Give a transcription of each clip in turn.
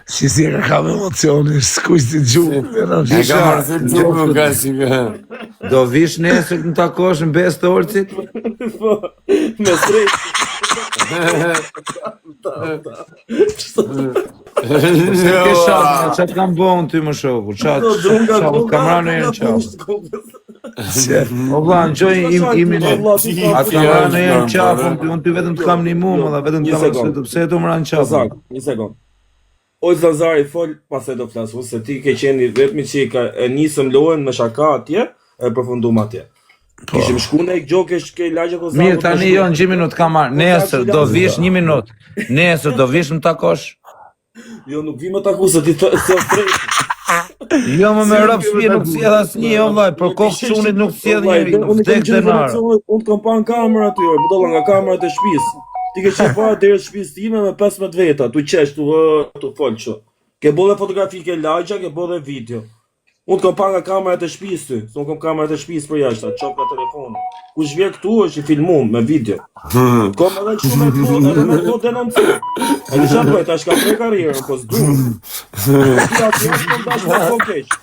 Si si e ka kam emocionin, s'kuj si gjumë. E ka marrë si gjumë, ka si ka. Do vish nesër të takosh në besë të Olcit? Po, me strejt. Pse ke shatë, ça të kam bo unë ty më shoku, ça, ça, ça, kam ra në erë qafë. Se, O vlla, në gjoj im, imin e, a të kam ra në erë qafë, unë ty, unë ty vetëm të kam një mu, më dha, vetëm të Një kam sekond. rësë, pse të më ra në qafë? Kozak, një sekond. O Zazari fol, pastaj do flas unë se ti ke qenë i vetmi që i ka e nisëm lojën me shaka atje, e përfundum atje. Po. Kishim shku në gjo ke ke lagje Kozakut. Mirë, tani jo, në gjë minutë kam marrë, nesër do vish një minutë, nesër do vish më takosh? Jo, nuk vi më taku se ti th- se drejt. Jo, më me rob shtëpi nuk sjell asnjë, o vllai, për kokë çunit nuk sjell njeri, Unë vdek kam gjithë denar. informacionet, unë të kam pa në kamerë aty, or, budalla nga kamerat e shtëpisë. Ti ke qenë para derës shtëpisë time me 15 veta, tu qesh, tu ë, tu fol kështu. Ke bo dhe fotografi ke lagja, ke bo dhe video. Unë të kam pa nga kamerat e shtëpisë ty, se unë kam kamerat e shtëpisë për jashtë, atë qoftë nga telefoni. Kush vjen këtu është i filmuar me video. Kom edhe kështu me të bo, edhe me të bo denoncim. E di çfarë bëj, tash ka pre karrierën, po s'du. Ti aty kam dash me të bo keq.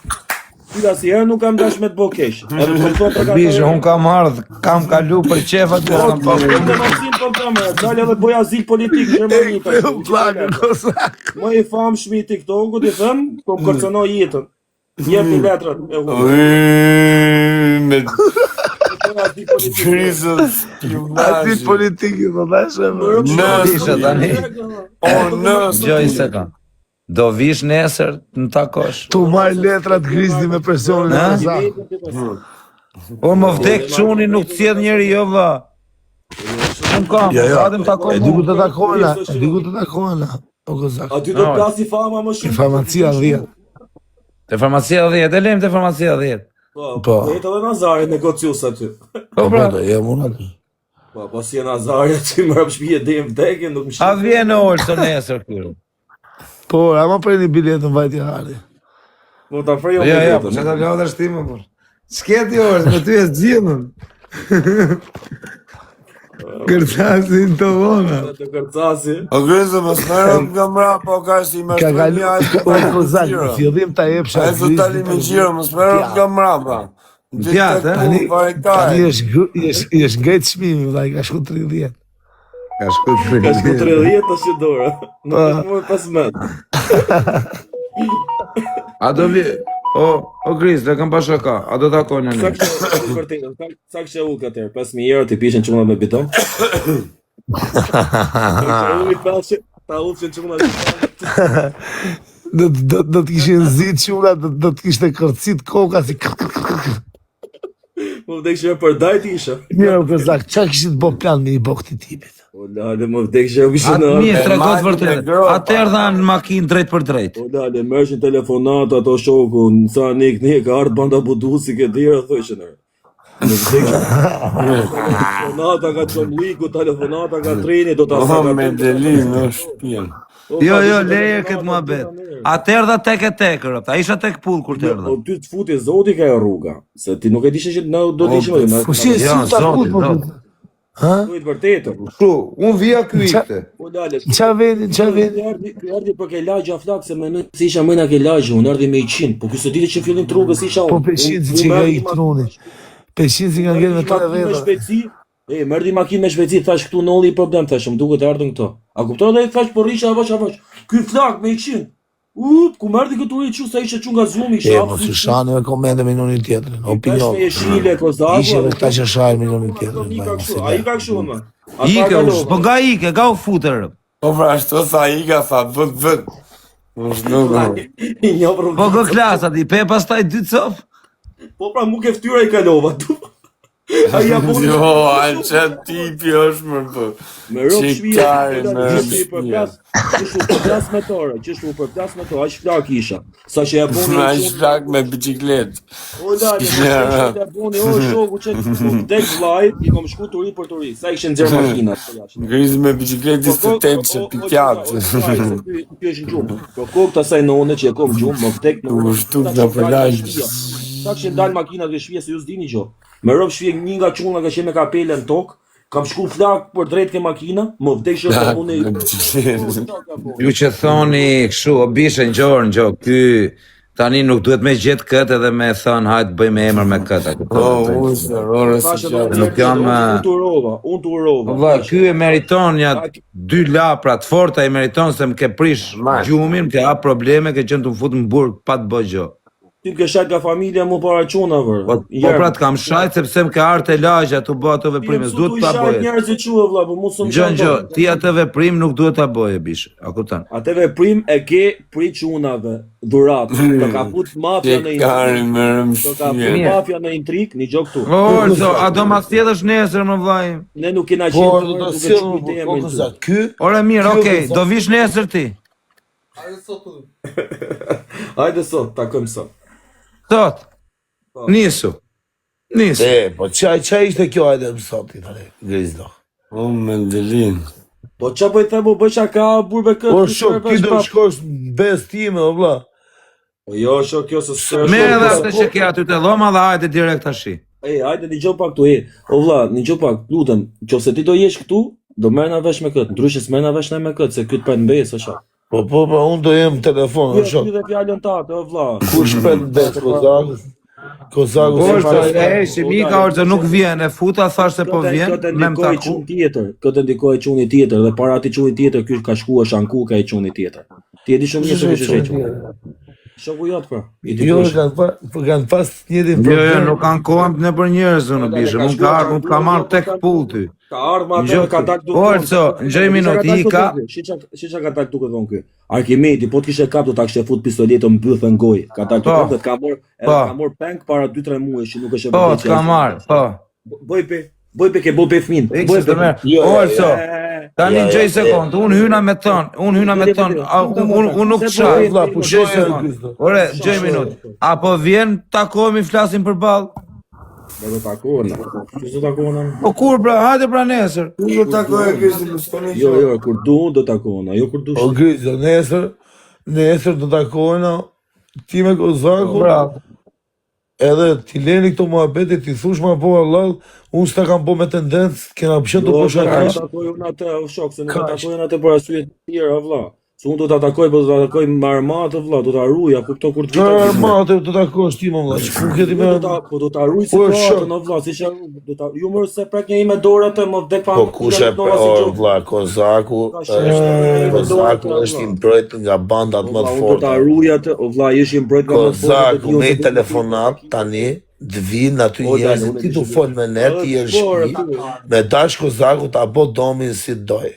Ti asnjëherë nuk kam dash me të bo keq. Edhe po thonë të Bishë, unë kam ardhë, kam kalu për qef aty, Po, kam po, pa. po, denoncim po kamerë, dal edhe bëj azil politik në Gjermani tash. U plakë, kozak. Më i famshmi i TikTokut i them, po më kërcënoi jetën. Jepi letrat e huaj. Ui, Me Bëj azil politik. krizën Azil politik, i po dash e Më rëp Në- Bisha, tani. O, nësë. Gjoj se ka. Do vish nesër të më takosh. Tu marrë letrat grizni me presionin e Ha? kozak. O më vdek çuni nuk të sjell njeri, jo vlla. Unë kam, Jo, jo. hajde më takoj E di ku mua. të takohena, e di ku të takohena, o kozak. Aty do të plasi fama më Te shumë. farmacia 10. Te farmacia 10, e lejmë te farmacia 10. Po, Po. po. Jetë edhe Nazari negocius aty. Po Po, pra, do jem unë aty. Po, po si e Nazari aty më rëp shtëpi e deri në vdekje, nuk më a shih. vjen në Olso nesër ky? Po, ama preni biletën vajti hari. Po ta frejoj. Jo, jo, po çfarë ta lodhesh ti më por. S'ke ti orë, me ty e zgjidhën. Kërcasin të vona. Të kërcasi. O Grizë, mos merë nga mrapa, o ka si më Ka kalu, o kozak, në fillim ta jepsha Ai thot tali me xhiro, mos merë nga mrapa. Djatë, eh? Tani, Tani, tani është gr- është është ngrit çmimi, vëlla, i ka shku 30. Ka shku Ka shku 30 tash e dora. Nuk Po. është më 15. A do vi O, o Gris, le kam pa shaka. A do takojnë Sa ne? kishte vërtet, sa sa kishte ul katër, 5000 euro ti pishin çuna me bidon. Sa uli pashe, ta ulshin çuna. Do do do të kishin zit çuna, do do të kishte kërcit koka si kër, kër, kër, kër. Më vdekshë për dajt isha. Mirë, o kozak, çka kishit bë plan me i bë këtij tipit? O lale, më vdekshë isha Atë në. mirë, trego të majtë me vërtetën. gropa. Atë erdha në makinë drejt për drejt. O lale, merrshin telefonat ato shoku, në sa nik nik, ka ardh banda budusi ke dira thoshin. ore. Më vdekshë. Telefonata nga Çomliku, telefonata nga treni, do ta O, me delin, në shtëpinë. Jo, jo, leje këtë muhabet. Atë erdha tek e tek, rëp. A isha tek pull kur të erdha. Po ty të futi zoti ka e rruga, se ti nuk e dishe që na do të ishim aty. na- Po si si Jo, u taku zoti, po? zoti. Ha? Po i të vërtetën. Kështu, unë vija ky ikte. Po lale. Qa veni, qa veni? Ky erdhi, ky erdhi për ke lagja flak se mendoj se isha mrena ke lagja, unë erdhi me 100, po ky se diti që fillim të rrugës isha unë. Po peshinci që ka i truni. Peshinci ka ngel me tre makinë me veta. shpejtësi. E, më erdhi makinë me shpejtësi, thash këtu nolli i problem, thash, më duket erdhën këto. A kupton dhe thash po rrisha avash avash. Ky flak me 100. Up, ku më erdhi këtu i çu sa ishte çu nga zoomi, E, isha. mos u shani me komente me njëri tjetrin. Opinion. Tash me jeshile Kozaku. Ishe edhe këta që shajnë me njëri tjetrin. Ika vllai, mos kështu, i ai le. ka kështu më. Ike, u, po nga ike, nga u fute rëp. Po pra, ashtu tha Ika, tha, vët, vët. Mos nuk. Një rrugë. Po gë klasat, i pe pastaj dy cop? Po pra mu ke fytyra i kalova. tu. Ai ja boni. Jo, a që tipi është më po. Me rob shpia, Qikari, me rob që u shpia. përplas, që u përplas me torë, që u përplas me torë, aq flak isha. Sa që ja boni. Me aq flak me bicikletë. O lale, po që ja boni, o shoku që po vdek vllai, i kom shku turi për turi. Sa i kishin nxjerr makinat po jashtë. Ngriz me bicikletë Po, 28 që pikjat. Ky është në gjumë. Po kokë të asaj none që e kom gjumë, më vdek në U shtuk nga përlagj. Sa kishin dal makinat e shtëpisë, se ju s'dini gjë. Me rob shpie një nga çuna ka qenë me kapele në tokë. Kam shku flak për drejt ke makina, më vdek që është unë. Ju që thoni kështu, o bishe ngjor, ngjor, ky tani nuk duhet me gjet këtë edhe me thën hajt bëjmë emër me këtë. a Po, kupton? unë se rorë si Thashë gjatë. Nuk jam, Unë të urova, unë të urova. Vlla, ky e meriton ja dy lapra të forta i meriton se më ke prish Ma. gjumin, më ke hap probleme, ke qenë të më fut në burg pa të bë gjë. Ti më ke shajt nga familja mu para çuna vër. Po, po pra të kam shajt sepse më ke ardhur te lagja tu bë ato veprime, s'duhet ta bëje. Njerëzit çu vlla, po mu s'm Gjë gjë, ti atë veprim nuk duhet ta bëje bish. A kupton? Atë veprim e ke pri çunave, dhuratë. Të ka fut mafia në Që kari intrik. më Të ka fut rëmshirë. mafia në intrik, një gjë këtu. Orzo, a do ma sjellësh nesër më vllai? Ne nuk kena Po, qenë do fare ta duke sjell shkruajt po, emrin po, tu. Kozak. Ky, Ore mirë, Ky okej, vëlla. do vish nesër ti. Hajde sot, takojmë sot. Sot. Po. Nisu. Nisu. e, po çaj çaj ishte kjo hajde më sot i thani, Grizdo. O, me ndelin. Po ç'a po i them, po bëj shaka burbe kët. Po ky shok, s'merr ti vesh do prap. shkosh në besë time, o vlla. Po jo, shok, kjo se s'është. Merë edhe atë që ke aty te dhoma dhe hajde direkt tash. Ej, hajde dëgjoj pak këtu, ej. O vlla, dëgjoj pak, lutem, nëse ti do jesh këtu, do merrna vesh me kët. Ndryshe s'merrna vesh ne me kët, se ky të pret mbes, është. Po po po, unë do jem në telefon, o Jo, shok. ti dhe fjalën tate, o vlla. Kush pret në besë Kozaku? Kozaku se Orzo, fare. e shi Mika Orzo nuk vjen, e futa thash se po Këtë- vjen, këtë me më ndikoi taku. çun tjetër, këtë ndikoi çuni tjetër dhe para atij çuni tjetër ky ka shkuar është anku ka i çuni tjetër. Ti e di shumë mirë se kush është ai çuni. Shoku jot pra. I Jo, dikush. kanë pa, po kanë pas të njëjtin Jo, jo, problem. nuk kanë kohën në për njerëz unë bishe, mund ka ardhur, mund ka marr tek pull ty. Ka ardhur atë Ngjoj ka ty. dalë duke. Orzo, ngjoj minutë, i ka. Si çka ka dalë duke thonë ky. Arkimedi, po të kishte kap do ta kishte fut pistoletën mbythën në gojë. Ka dalë Po. duke dhe ka marr, edhe Po. ka marr peng para 2-3 muajsh që nuk është e Po, vërtetë të ka që- marr, po. Bëj pe, bëj pe ke bëj pe fëmin. Ik Bëj se të pe. merr. Jo, jo, Orzo, tani Jo, jo, ngjoj jo. sekond, unë hyna me ton, unë hyna me ton, a, unë unë unë nuk Se po çaj. e- Vlla, pushoj Ngjoj se sekond. Grizdo. Ore, ngjoj minutë. A po vjen takohemi flasim përballë? Po do takohen. Kush do takohen? Po kur pra, hajde pra nesër. Unë do takoja Kristi, më s'koni Jo, jo, kur du do takohen, jo kur dush. O Grizdo, nesër, nesër do takohena ti me Kozaku. Bravo. Edhe ti leni këto muhabete, ti thush ma po Allah, unë s'ta kam po me tendencë, kena qenë të Jo, po nuk shaka. e takoj unë atë, o shok, se nuk e Kaq. takoj unë atë për arsye të tjera, o vlla. Se unë do ta takoj, po do ta takoj me armatë, vlla, do ta ruaj, a kupton kur të Çfarë vi. armate do takosh ti më vlla? Ku ke ti me Jo, do ta, po do ta ruaj Po, situatën, shok. o vlla, si që do ta ju më se prek një me dorë atë, më vdek pa. Po kush e nova si o gjë. vlla, Kozaku Ka shok, është me dorë Kozaku atë, është i vlla. mbrojt nga bandat O më vlla, të unë do ta forta. ruaj atë, o vlla, ish i mbrojt nga më të fortë, Kozaku jo, me se i do- telefonat tani të vinë aty O, dale, njerëzit unë e ti di tu shumë. fol me ne, ti je në Po, ore, shtëpi, po. me dash Kozaku ta bë domin si doj.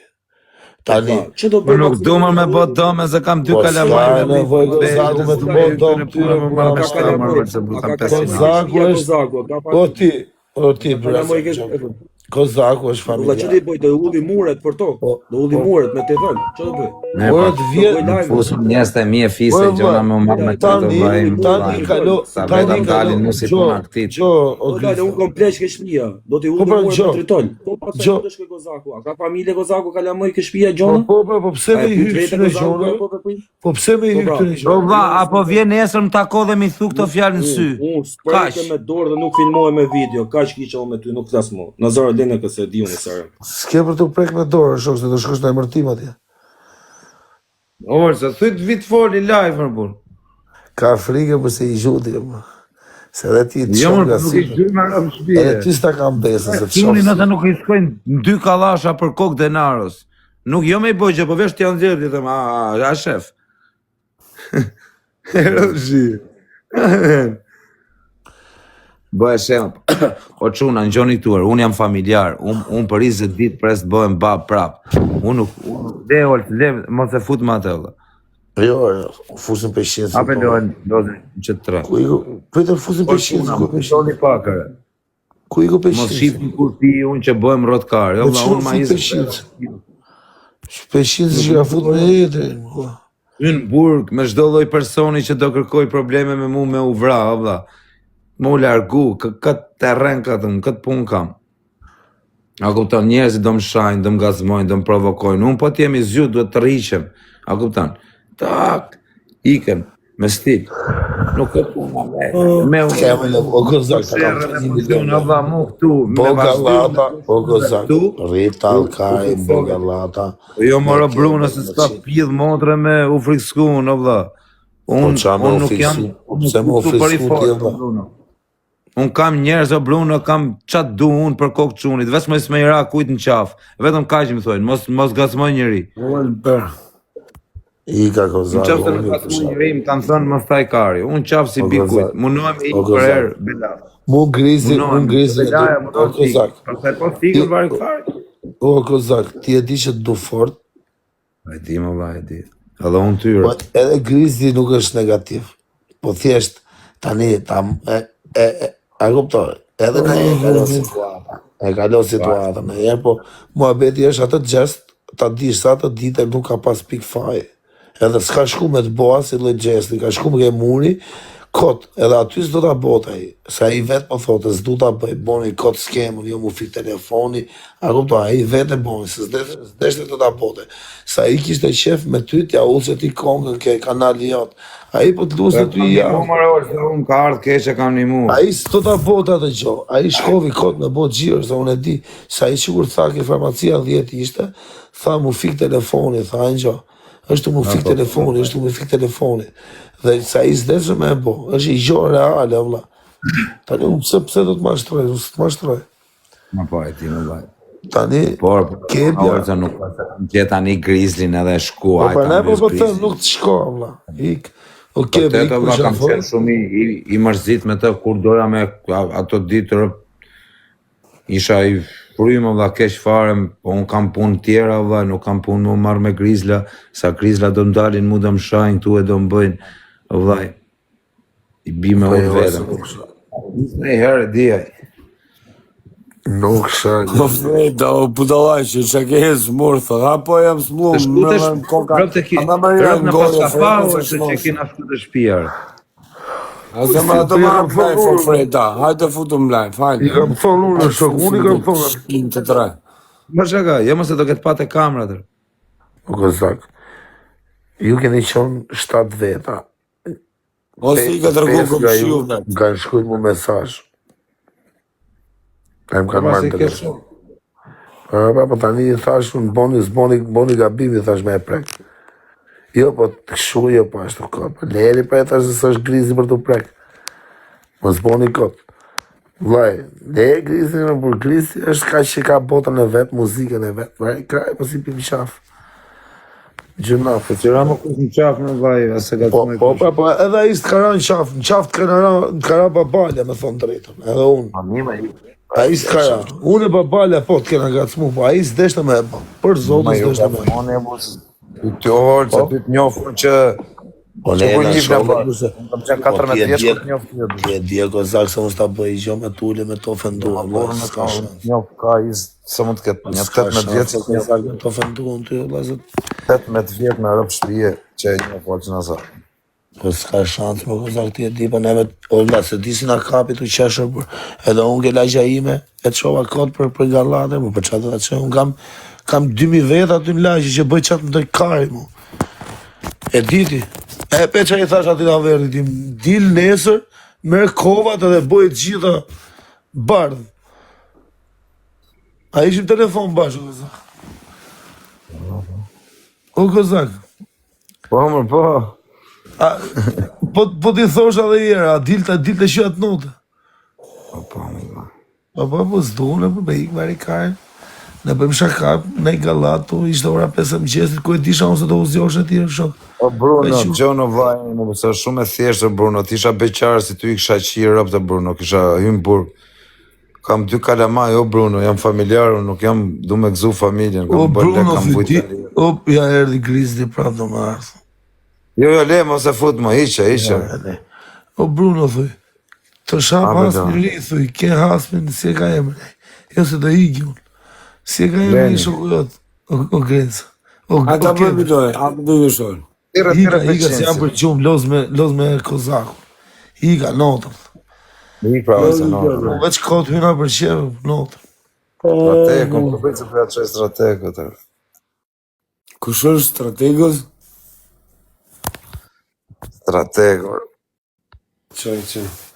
Tani Vlla, Ç'do Po bëj? nuk du më me bë dëme se kam dy Po kalamaj s'ka me nevojë Kozaku me të bë dëm ty, Më po, ka Ka kalamaj, se a kam ka pesë Kozaku kalamaj, është- Kozaku, a ka Po ti, o ti kalamaj ke. breza. Kozaku është Vlla, ç'do familjar. i bëj? Do ulli muret për tokë. Po, Do ulli po. muret me tefal. Ç'do bëj? Ne Po pa. të vjen, Do bëj live. Fusim njerëz të mi e fise Po, gjona me u marr me këtë tani, vllai. tani kalo, Sa tani veta kalo, dalin mu si gjo, puna këtij. gjo, o Po dale, unë Kristo. kom pleq ke shtëpia. Do t'i Po ulli pra, muret gjo, me tritol. Po pastaj gjo. do të shkoj Kozaku. A ka familje Kozaku kalamaj ke shtëpia Po gjona? po po, po pse A me e i pyet hyp vete këtyre Kozaku gjona? po veprim? Po pse me i Po hyp pra. këtyre Po gjona? vlla, apo vjen nesër më tako dhe mi thu këto fjalë në sy. Unë s'preke Kaq. me dorë dhe nuk filmoj me video. Kaq kisha unë me ty, nuk flas më. Nazar lene këse di unë sa. S'ke për të prek me dorë, shok, se do shkosh në emërtim atje. Orsa, thyt vit foli live më burr. Ka frikë për se i gjuti, po. Se edhe ti të Jo, shoh më nga nuk i sipër. gjy më rëmë Edhe shtëpi. ty s'ta kam besën se të shoh. Çuni nëse sipër. nuk i shkojnë dy kallasha për kokë denaros. Nuk jo me i bëj gjë, po vesh t'ja nxjerr ti them, a, a, a shef. Roshi. Bëhe shem. O çuna, ngjoni tuar, unë jam familjar, unë un për 20 ditë pres të bëhem bab prap. Unë nuk unë nuk- le ol, le mos e fut më atë vëlla. Jo, fusin peshincë. Ape lohen, lozin që të tre. Ku iku? Pritër fusin O peshincë, çuna, ku mos peshincë? doni pak ere. Ku iku Mos peshincë? shihni kur pi unë që bëhem rrotkar. Jo Po vëlla, çfarë unë ma fut 20 peshincë? Peshincë që ka fut me etrin. po. Hyn në burg me çdo lloj personi që do kërkoj probleme me mu me u vra, o vlla. Me u largu, kë, këtë terren këtë, unë këtë punë kam. A kupton, njerëzit do më shajnë, do më gazmojnë, do më provokojnë. Unë po të jemi zgjut, duhet të rriqem. A kupton? Tak, ikën. Me stil. Nuk e puna me. Me unë. Kemi në o Kozak, ta kam Sherrë thënë me një milion. punë, vlla, mu këtu, me Bo vazhdim gallata, o Kozak, këtu, rrita u- Alkari, u bo fiksove. gallata. Jo moro Me Bruno kemi, se me s'ka qit. pidh motre me u frikskun, o vlla. Po Unë qa me unë u nuk jam, fiksu, unë pse me u nuk këtu për i frisku ti fort, o vlla? Bruno. Unë kam njerëz o Bruno, kam ça du unë për kokë çunit, veç mos me i ra kujt në qafë. Vetëm kaq më thojnë, mos mos gacmoj njeri. Unë I ka Në Kozak, qoftë se unë nuk ju gacmoj kisha. njeri, më kanë thënë mos taj kari. Unë qafë si O bi kujt, Kozak, mundohem i o për Kozak. herë bela. Mu grizi, mu Mundohem, grizi, e du, belaja o mundohem të ik. Kozak. Pastaj po Ti, s'ikën vari kari. o Kozak, ti e di që të du fort, E di më vlla, e di. Edhe unë tyre. Po edhe grizi nuk është negativ. Po thjesht tani ta e e, e a kuptoj. Edhe në e kalon situata. E kalon situatën në herë, po muhabeti është atë gjest, ta dish sa atë ditë nuk ka pas pik faj. Edhe s'ka shku me të bo asnjë lloj gjesti, ka shku me ke muri, kot, edhe aty s'do ta bot ai, se ai vetë po thotë, s'du ta bëj, boni kot skemën, jo mu fik telefoni, a kupton, ai vetë e boni, se s'deshte s'deshte të ta bote. Se ai kishte qef me ty t'ja ulse ti kongën ke kanali jot. Ai po të E luste kam ty i nimu javë. more se unë ka ardhë keq e kam nimu. Ai s'do ta bote atë gjë. Ai shkovi kot me bot xhiro, se unë e di, se ai sikur tha ke farmacia 10 ishte, tha mu fik telefoni, tha Angjo. Është mu A, fik po, po, telefoni, është mu fik telefoni. Dhe se ai s'deshte me e bo, është i gjë reale vëlla. Tani unë pse pse do të mashtroj, unë s'të mashtroj. Ma po e di më vlla. Tani Por, por, kepja, Olta nuk ka se kam gjetë tani grizlin edhe shku, po aj ta prandaj po mbys po them grizlin. nuk të shko vëlla. Ik. O kebi, Vërtet ik o për vlla kam qafoj. qenë shumë i, i, i mërzit me të kur doja me a- ato ditë rëp, isha i frymë vlla keq fare, po unë kam punë tjera vlla, nuk kam punë më marrë me grizla, sa grizla do më dalin, mu do më shajnë këtu e do më bëjnë, o vlla, i bi me Po unë jo, se vetëm. nuk sha. Një herë e di ai. Nuk sha. Po Freda, o budallaj që që ke e smur, thë, ha po jam smur, Të shku më të më në koka, rëp të ki, a më më rëp në në gojë, paska Freda, pa se ose që shmosh. kena shku të shtëpia. A se më Si ato po i më kam hap thënë live, o unë, Freda, hajde futum live, i hajde. kam thënë unë, Hajde shok, unë i fusim kam të thënë. shkim të tre. Ma shaka, jo mos e do ketë patë kamerat. O Kozak, ju keni qenë 7 veta. Ose i ka dërgu Pesë nga ju komshiu vet. më kanë shkruar mu mesazh. E më Po kanë pas marrë i në ke telefon. shumë. Po, po, po tani i thash unë boni, s'boni, boni gabim, i thash me e prek. Jo, po kështu jo, po ashtu kot. Po leri pra e thash se s'është grizi për t'u prek. Mos boni kot. Vllai, le grizi, por grizi është kaq që ka botën e vet, muzikën e vet. Vaj, kraj, po si pim qaf. Gjynaf. Po që ra më kush në qafë në vaj, as e Po, gacmoj po, kush. po, po, edhe ai s'të ka rënë qafë, në qafë të ka rënë, të ka rënë babalja, me thonë drejtën, edhe unë. Ma mirë, ma ju. Ai s'të ka rënë. Unë e babalja, po, të kena gacmu, po ai s'deshte me e bë. Për Ma zotin ju s'deshte me e bë. gacmoni e mos. Ty të orë, se Po, ty të njoh unë që po që ne kur na njih në shohim, bashkë. kurse. Unë kam qenë Po ti 14 e vjeç di, kur të njoh ty. ti e di e kozak se unë s'ta bëj gjë me tule me të Jo, ofenduar, ma vlla, burrë me s'ka ta, unë shans. të njoh ka i se mund të ketë Po një s'ka 18 shans, vjeç se që të njoh. kozak me të ofenduar ty, vlla, se 18 vjet me rëp shtëpie që e njoh Olcën Azar. Po s'ka shans, po kozak ti e di, po neve, o vlla, se di si na kapi tu qeshur, por edhe unë ke lagja ime, e çova kot për për gallate, po për çfarë do ta çoj? Unë kam kam 2000 veta aty në lagje që bëj çat ndoj kari mu. E diti. E pe çka i thash aty ta verrit tim, dil nesër, merr kovat edhe bëj të gjitha bardh. A ishim telefon bashkë, o kozak. O kozak. Po, më po. A, po po ti thosh edhe një herë, a dil ta dil të shi atë notë. Po, po, më vlla. Po po po s'duhen, po me ik vari karin. Ne bëjmë shaka, ne gallatu, ishte ora 5 e mëngjesit, ku e disha unë se do u zgjosh e ti shok. O Bruno, Me qu. Gjono vllai, më po se është shumë e thjeshtë o Bruno, ti isha beqar si ty i kisha qirë rëp të Bruno, kisha hyrë në burg. Kam dy kalamaj o Bruno, jam familjar, unë nuk jam du me gëzu familjen, O kam bërë lek, Bruno, kam thy, vujt di, tani. o ja erdhi Grizzly prapë do më ardh. Jo, jo, le, mos e fut më, hiqe, hiqe. Ja, edhe. O Bruno thuj, të shap Ape hasmin do. ri thuj, ke hasmin si e ka emrin. Jo se do iki unë. Si e ka emrin i Leni. shoku jot, o, o Grenca. O, A o ta bëj Kevin. bitoj, a të bëj bitoj. Tire, Ika, tire ika se jam peqensi. për gjumë, loz me, loz me kozakun. Ika, notën. Ik pra, Jo, se jo, no. jo. Po veç kot hyna për qeve, notën. Strategun, po bëj se po ja çoj strategut. e. Kush është strategos? Strateg. Çoj, çoj.